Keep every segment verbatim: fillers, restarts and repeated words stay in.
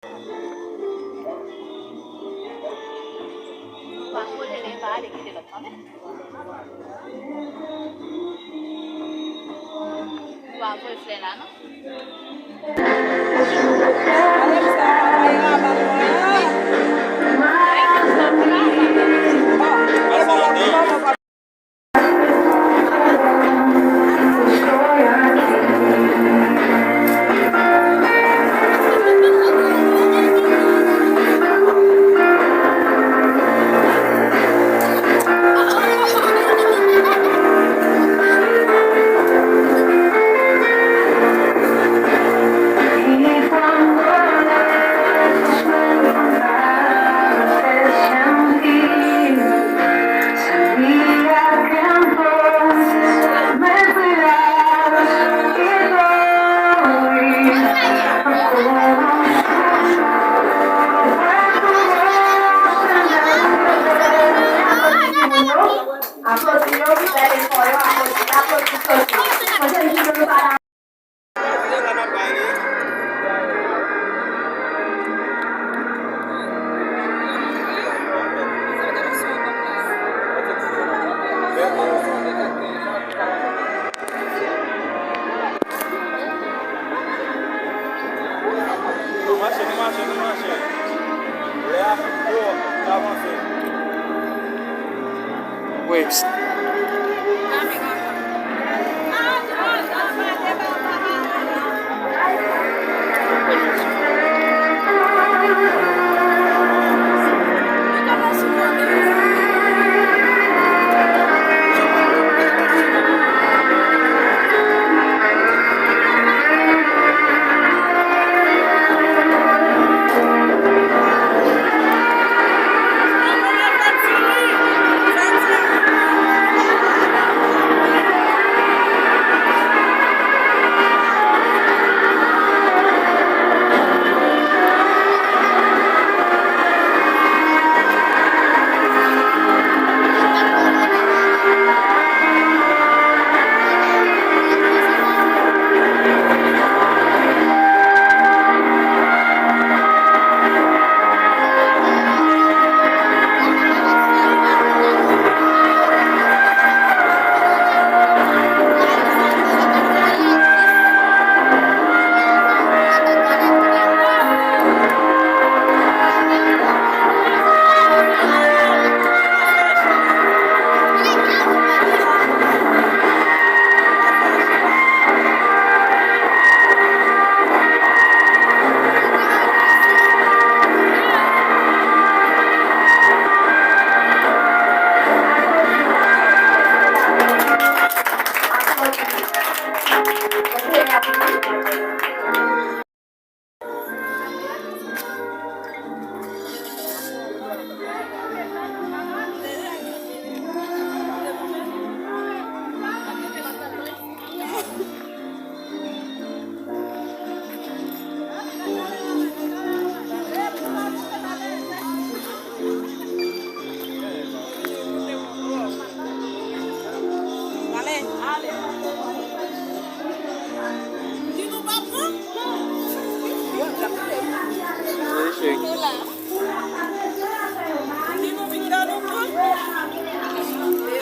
Pa kote l e pa ale kite lòt kanmenm. Ou pa voye flè la non. Aplodi yo, fè efò yo, aplodi, aplodi, aplodi. Kote m jwenn nou pa la? Nou mache, nou mache, nou mache. Lè a fin cho, nou avanse. Wi.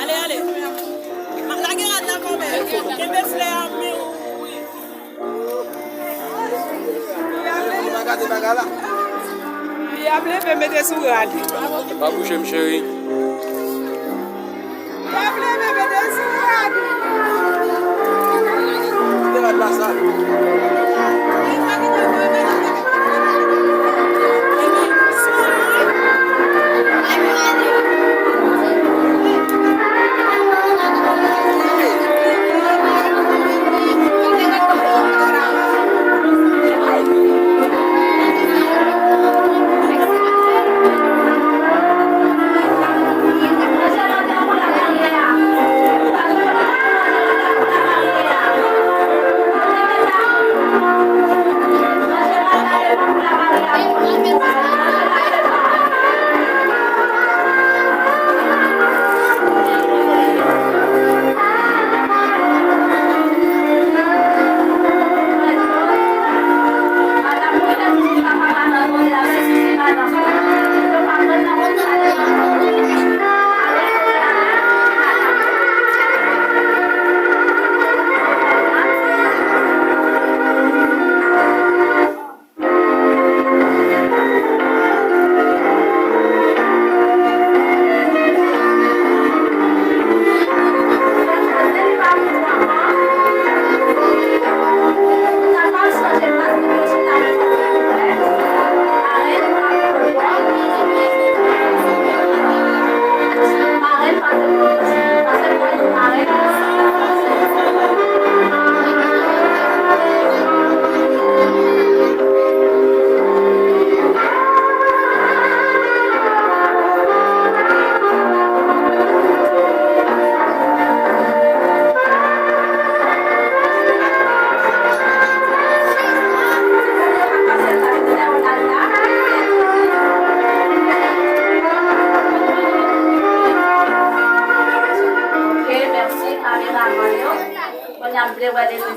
Ale, ale. M ap lage rad la kanmenm. Kenbe flè a men w. Li ap leve mete sou rad. Pa bouje m cheri. Li ap leve mete sou rad. Kite rad la sal.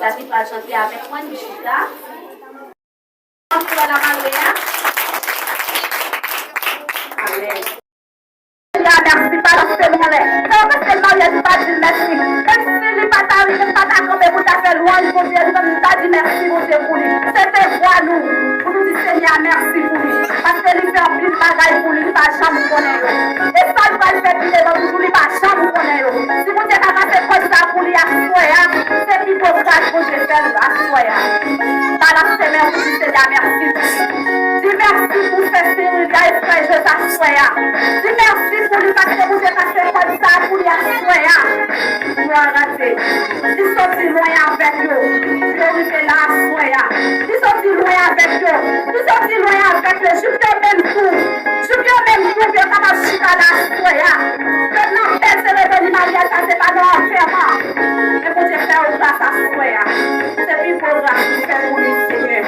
Sa ki pral chante avèk mwen, nou chita. Ann fè la mare a. Amèn. Seyè a, mèsi, pa lanse men w anlè. Se pa paske maryaj ou pa di l mèsi. Menm si li pa ta rive, m pa ta kanpe pou ta fè lwanj Bondye, nou menm nou ta di mèsi Bondye pou li. Se devwa nou pou nou di Seyè a mèsi pou li. Paske li fè anpil bagay pou li, li pa janm konnen yo. E sa l pral fè pi devan toujou, li pa janm konnen yo. Si Bondye ka pase kòd sa pou li aswè a, se pi gwo gras Bondye fè l aswè a. Balanse men w pou di Seyè a mèsi pou li. Di mèsi pou sè Siril la e frè Jozas aswè a. Di mèsi pou li paske Bondye pase kòd sa pou li aswè a. Glwa a Dye. Li soti lwen avèk yo. Yo rive la aswè a. Li soti lwen avèk yo. Li soti lwen avèk yo. Jip yo menm tou. Jip yo menm tou, yo kapab chita la aswè a. Yo nan bèl seremoni maryaj sa, se pa nan antèman. E Bondye fè yo gras aswè a. Se pi gwo gras li fè pou li, Senyè.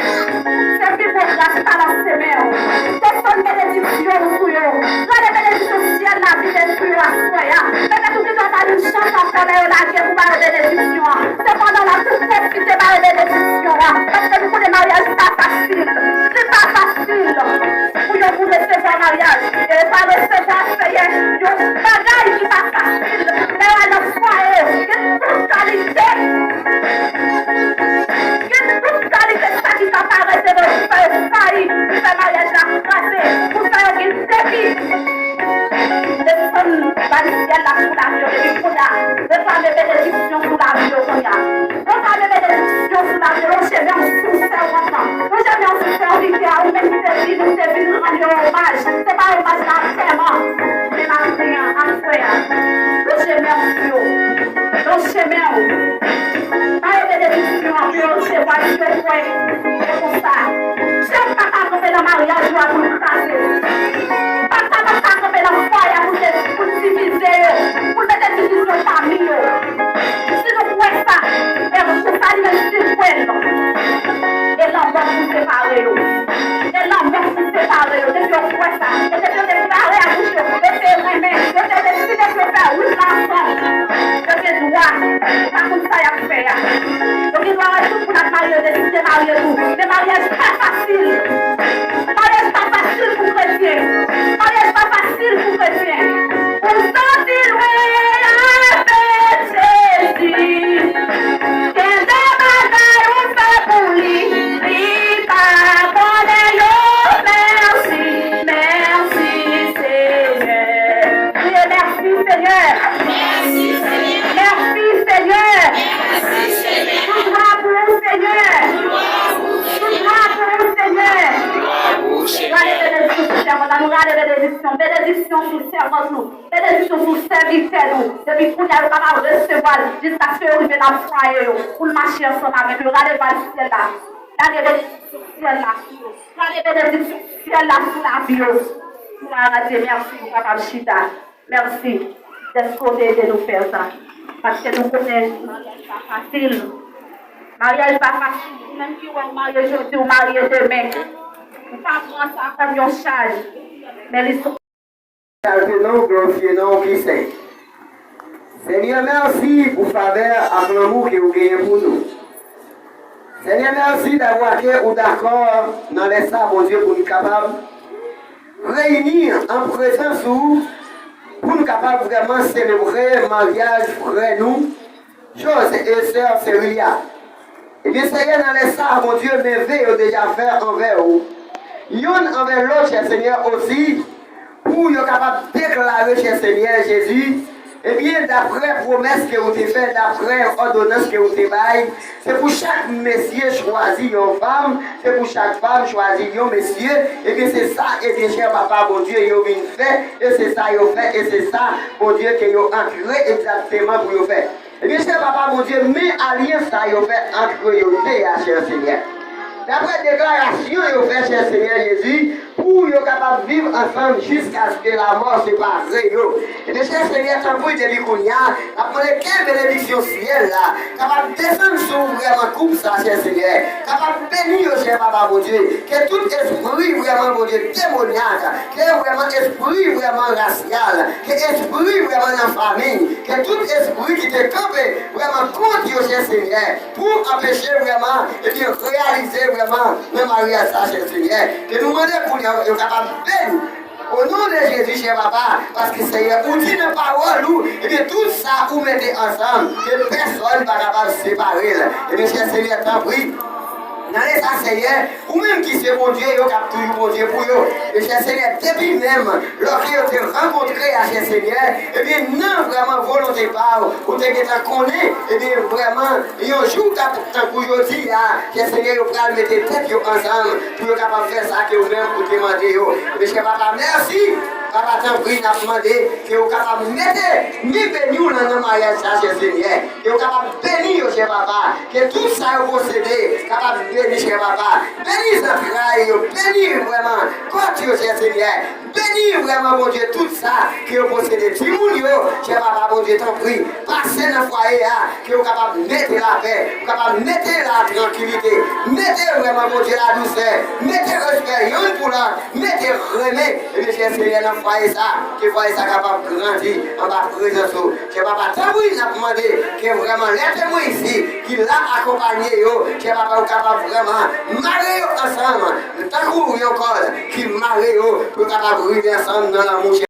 Se pi gwo gras, balanse men w. Desann benediksyon w sou yo. Rale benediksyon syèl la vide sou yo aswè a. Petèt ou gen dwa ba yo chans ankò lè yo lage pou ba yo benediksyon an. Sepandan, w ap tou pwofite ba yo benediksyon an. Paske nou konnen maryaj pa fasil. Li pa fasil pou yon moun resevwa maryaj. E yo pa resevwa, Senyè, yon bagay ki pa fasil. Lè yo al nan fwaye, gen tout kalite. Gen tout kalite sa ki ka parèt devan yo pou fè yo fayi, pou fè maryaj la kraze, pou fè yo gen defi. Desann bal syèl la sou lavi yo depi kounye a. Reklame benediksyon sou lavi yo kounye a. Reklame benediksyon sou lavi yo. Lonje men w sou sèvant lan. Lonje men w sou sèvitè a, ou menm ki te vin, ou te vin rann yo omaj. Se pa omaj la sèlman. Men maten an, aswè a. Lonje men w sou yo. Lonje men w. Ba yo benediksyon an pou yo resevwa, pou yo kwè. E konsa, dyab pa ka kanpe nan maryaj yo a pou l kraze. Papa pa ka kanpe nan fwaye a pou l, pou l divize yo, pou l mete divizyon pami yo. Si nou kwè sa, e konsa li menm si l kwè l. E lanmò pou separe yo. E lanmò pou separe yo. Depi yo kwè sa, e depi yo deklare ak bouch yo, yo te renmen, yo te deside pou yo fè wout la ansanm. Yo gen dwa, yo pa konn sa y ap fè a. Yo gen dwa wè tout moun ap marye, yo deside marye tou. Men maryaj pa fasil. Maryaj pa fasil pou kretyen. Maryaj pa fasil pou kretyen. Pou sòti lwen avèk Jezi. Gen de bagay ou fè pou li, li pa konnen yo. Mèsi, mèsi, Senyè. Kriye, mèsi, Senyè. Mèsi, Senyè. Mèsi, Senyè. Mèsi, Senyè. Tout glwa pou ou, Senyè. Tout glwa pou ou, Senyè. Tout glwa pou ou, Senyè. Rale benediksyon sou sèvant la, nou rale benediksyon. Benediksyon sou sèvant nou. Benediksyon sou sèvitè nou. Depi kounye a, yo kapab resevwa l jiskaske yo rive nan fwaye yo. Pou l mache ansanm avèk yo. Rale bal syèl la. Lage benediksyon syèl la sou yo. Lage benediksyon syèl la sou lavi yo. Glwa a Dye, mèsi, nou kapab chita. Mèsi dèske w te ede nou fè sa. Paske nou konnen maryaj pa fasil. Maryaj pa fasil. Ou menm ki wè w marye jodi, w marye demen. Ou pa pran sa kòm yon chaj. Men li Egzalte non w, glorifye non w ki sen. Senyè, mèsi pou favè ak lanmou ke w genyen pou nou. Senyè, mèsi davwa ke ou dakò nan lè sa, Bondye, pou n kapab reyini an prezans ou, pou n kapab vrèman selebre maryaj frè nou, Jose e sè Serilia. Ebyen, Senyè, nan lè sa a, Bondye, men ve yo deja fè anvè ou, youn anvè lòt, chè Senyè, osi, pou yo kapab deklare, chè Senyè Jezi, ebyen, daprè pwomès ke ou te fè, daprè òdonans ke ou te bay, se pou chak mesye chwazi yon fanm, se pou chak fanm chwazi yon mesye, ebyen, se sa, ebyen, chè Papa Bondye, yo vin fè, e se sa yo fè, e se sa, Bondye, ke yo antre egzakteman pou yo fè. Ebyen, chè Papa Bondye, men alyans sa yo fè ant yo de a, chè Senyè. Daprè deklarasyon yo fè, chè Senyè Jezi, pou yo kapab viv ansanm jiskaske lamò separe yo. Ebyen, chè Senyè, tanpri, depi kounye a, n ap mande ke benediksyon syèl la kapab desann sou vrèman koup sa, chè Senyè, kapab beni yo, chè Papa Bondye, ke tout espri vrèman, Bondye, demonyak, ke vrèman espri vrèman rasyal, ke espri vrèman nan fanmi, ke tout espri ki te kanpe vrèman kont yo, chè Senyè, pou anpeche vrèman, ebyen, reyalize vrèman nan maryaj sa, chè Senyè, ke nou mande pou yo, yo kapab beni. O non de Jezi, chè Papa, paske Senyè, ou di nan pawòl ou, ebyen, tout sa ou mete ansanm, ke pèsòn pa kapab separe l. Ebyen, chè Senyè, tanpri, nan lè sa, Senyè, ou menm ki se Bondye yo, k ap toujou Bondye pou yo. Ebyen, chè Senyè, depi menm lòske yo te rankontre a, chè Senyè, ebyen, nan vrèman volonte pa w, ou te gentan konnen, ebyen, vrèman, yon jou k ap tankou jodi a, chè Senyè, yo pral mete tèt yo ansanm pou yo kapab fè sa ke ou menm ou te mande yo. Ebyen, chè Papa, mèsi. Papa, tanpri, n ap mande ke ou kapab mete men beni w lan nan maryaj sa, chè Senyè. Ke ou kapab beni yo, chè Papa. Ke tout sa yo posede kapab beni, chè Papa. Beni zantray yo, beni vrèman kòt yo, chè Senyè. Beni vrèman, Bondye, tout sa ke yo posede. Timoun yo, chè Papa, Bondye, tanpri, pase nan fwaye a, ke ou kapab mete lapè, ou kapab mete la trankilite, mete vrèman, Bondye, ladousè, mete respè yonn pou lòt, mete renmen, ebyen, chè Senyè, nan fwaye sa, ke fwaye sa kapab grandi anba prezans ou. Chè Papa, tanpri, n ap mande ke vrèman lè temwen isi ki la akonpanye yo, chè Papa, ou kapab vrèman mare yo ansanm, tankou yon kòd ki mare yo, pou yo kapab rive ansanm nan lanmou, chè